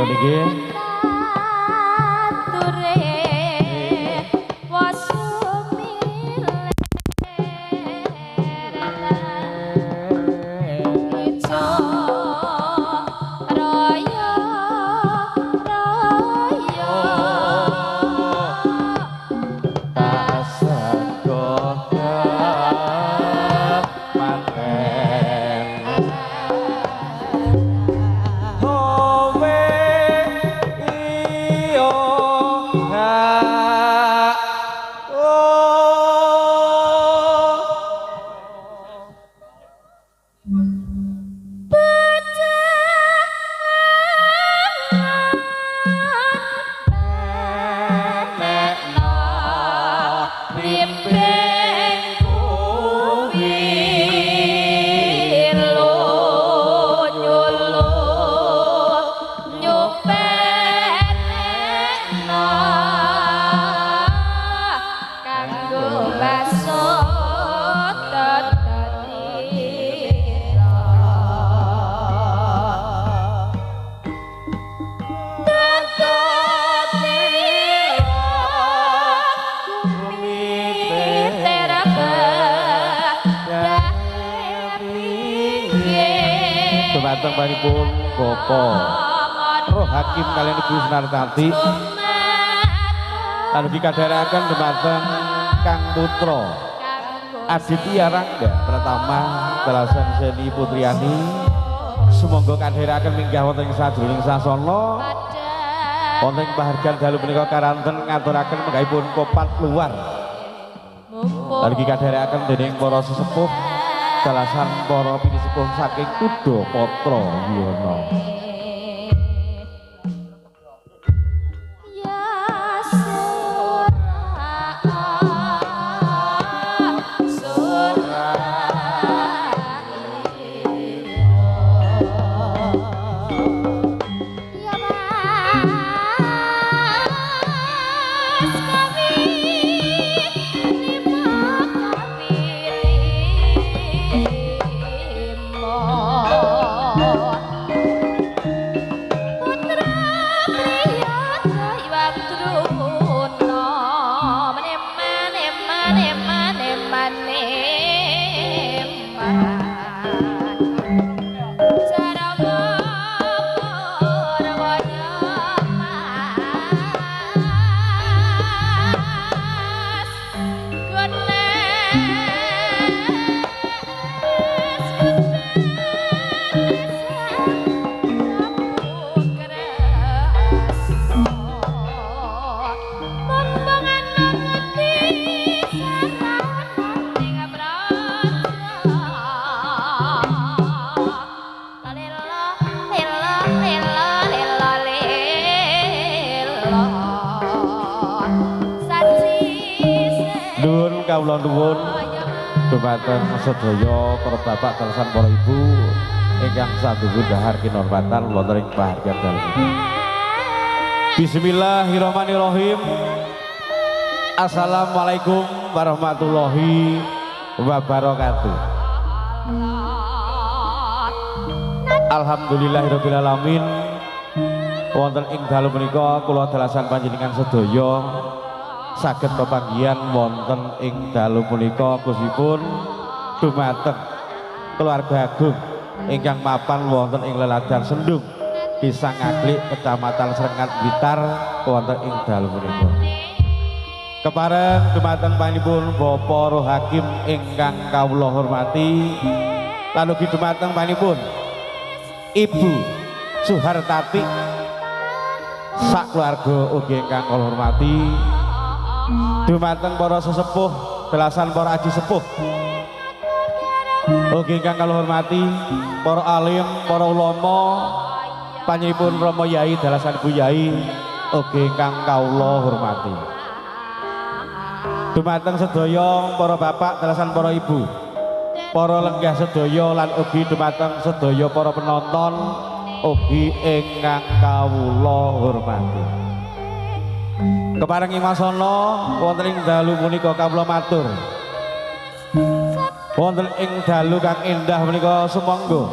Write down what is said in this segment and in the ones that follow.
niki. Dumateng panipun Bapak Roh Hakim kalian Ibu Sunartati lan ugi kadherekaken dumateng Kang Putra Aditya Rangga Pratama dalasan Seni Putriani. Sumangga kadherekaken minggah wonten ing sajroning sasana wonten ing pahargyan dalu menika karanten ngaturaken menggahipun kopat luar. Lan ugi kadherekaken dening para sesepuh dalasan para pinisepuh saking Kuda Patra Yuwana. Kawula nuwun dumateng sedaya para bapak dalasan para ibu ingkang saduhu dahar kinurmatan wonten ing pahargyan dalu. Bismillahirrahmanirrahim. Assalamualaikum warahmatullahi wabarakatuh. Alhamdulillahirabbil alamin. Wonten ing dalu menika kula dalasan panjenengan sedaya saged pepanggihan wonten ing dalu punika khususipun dumateng keluarga agung ingkang mapan wonten ing leladan Sendung Desa Ngaglik Kecamatan Srengat Blitar wonten ing dalu punika. Kepareng dumateng panjenenganipun Bapak Roh Hakim ingkang kawula hormati lan ugi dumateng panjenenganipun Ibu Suhartati sak keluarga ugi ingkang kawula hormati. Dumateng para sesepuh belasan para aji sepuh ugi ingkang kawula hormati, para alim, para ulama, panjenenganipun Rama Yai dalasan Ibu Yai ugi ingkang kawula hormati. Dumateng sedaya para bapak dalasan para ibu, para lenggah sedaya lan ugi dumateng sedaya para penonton ugi ingkang kawula hormati. Kepareng ing wasana wonten ing dalu punika kawula matur. Wonten ing dalu kang endah menika sumangga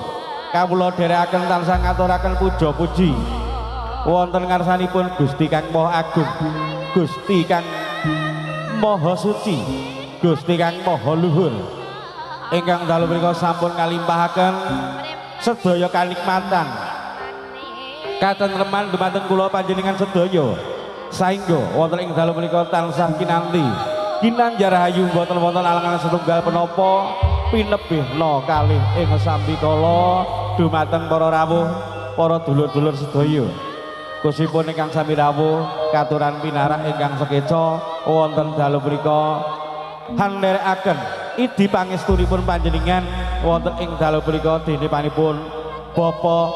kawula dherekaken tansah ngaturaken puja puji Wonten ngarsanipun Gusti Kang Maha Agung, Gusti Kang Maha Suci, Gusti Kang Maha Luhur. Ingkang dalu punika sampun ngalimpahaken sedaya kanikmatan katentreman dumateng kula panjenengan sedaya saengga wonten ing dalu punika tansah kinanti kinanjar rahayu boten wonten alangan setunggal penapa pinebihna kalih ing sambikala dumateng para rawuh para dulur-dulur sedaya khususipun ingkang sami rawuh katuran pinarak ingkang sekeca wonten dalu punika handherekaken idi pangestunipun panjenengan wonten ing dalu punika dene panipun Bapak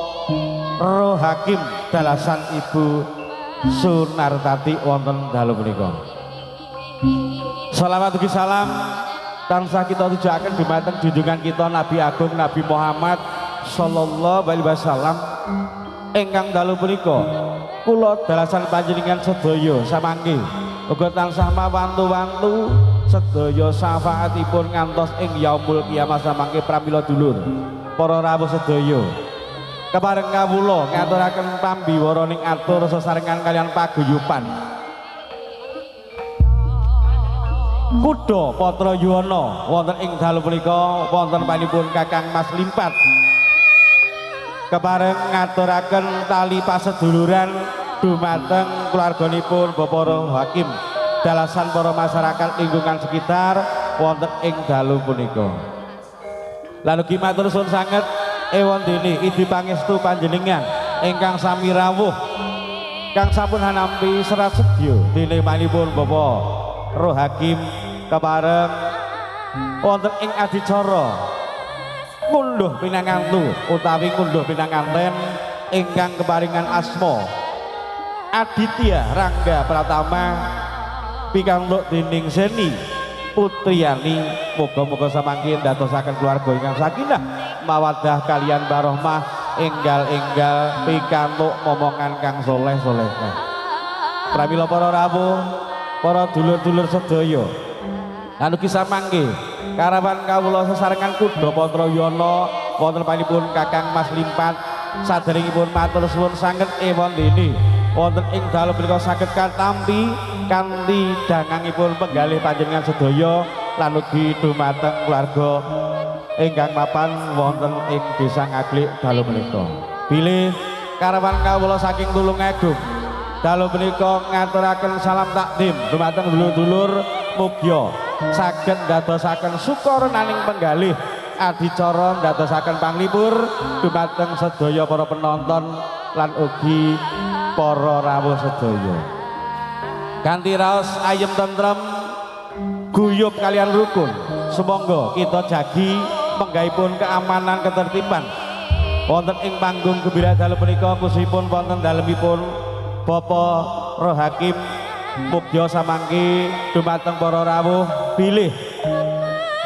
Roh Hakim dalasan Ibu Sunartati wonten dalu punika. Salawat ugi salam tansah kita tujuaken dumateng junjungan kita Nabi Agung Nabi Muhammad sallallahu alaihi wasallam ingkang dalu punika kula dalasan panjenengan sedaya samangke uga tansah mawantu-wantu sedaya syafaatipun ngantos ing yaumul kiamah samangke pramila dulur para rawuh sedaya kepareng kawula ngaturaken pambiwaraning atur sesarengan kalian paguyuban Kuda Patra Yuwana wonten ing dalu punika wonten panipun Kakang Mas Limpat kepareng ngaturaken tali paseduluran dumateng keluarganipun Bapak Roh Hakim dalasan para masyarakat lingkungan sekitar wonten ing dalu punika. Lan ugi matur suwun sanget ewon dene idi pangestu panjenengan ingkang sami rawuh kang sampun hanampi serat sedya dene manipun Bapak Roh Hakim kepareng wonten ing adicara ngunduh pinangantu utawi ngunduh pinanganten ingkang keparingan asma Aditya Rangga Pratama pikantuk dening Seni Putriani. Muga-muga samangke ndadosaken keluarga ingkang sakinah mawaddah kalian barohmah enggal-enggal pikantuk momongan kang soleh-solehah. Pramila para rawuh, para dulur-dulur sedaya lan ugi samangke karawan kawula sesarengan Kuda Patra Yuwana wonten panipun Kakang Mas Limpat saderengipun matur suwun sanget ewon dene wonten ing dalu punika saged katampi kanthi dangangipun penggalih panjenengan sedaya lan ugi dumateng keluarga ingkang mapan wonten ing Desa Ngaglik dalu punika. Bilih karawan kawula saking Tulungagung dalu punika ngaturaken salam takdim dumateng dulur-dulur mugya saged ndadosaken sukarnaning penggalih adicara ndadosaken panglipur dumateng sedaya para penonton lan ugi para rawuh sedaya. Kanthi raos ayem tentrem guyub kalian rukun, sumangga kita jagi menggahipun keamanan ketertiban wonten ing panggung gembira dalu punika khususipun wonten dalemipun Bapak Roh Hakim mugya samangke dumateng para rawuh bilih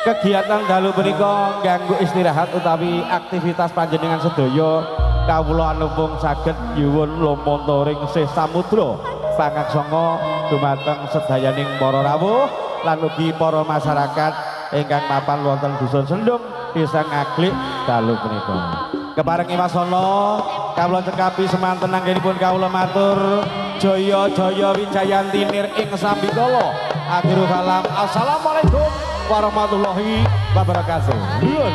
kegiatan dalu punika ganggu istirahat utawi aktivitas panjenengan sedaya kawula anumpung saged nyuwun lumantaring sih samudra pangaksanga dumateng sedayaning para rawuh lan ugi para masyarakat ingkang mapan wonten dusun Sendung Desa Ngaglik dalu punika. Kepareng iwasana kawula cekapi semanten anggenipun kawula matur jaya jaya wijayanti nir ing sambikala. Akhirul kalam, assalamualaikum warahmatullahi wabarakatuh. Nyuwun.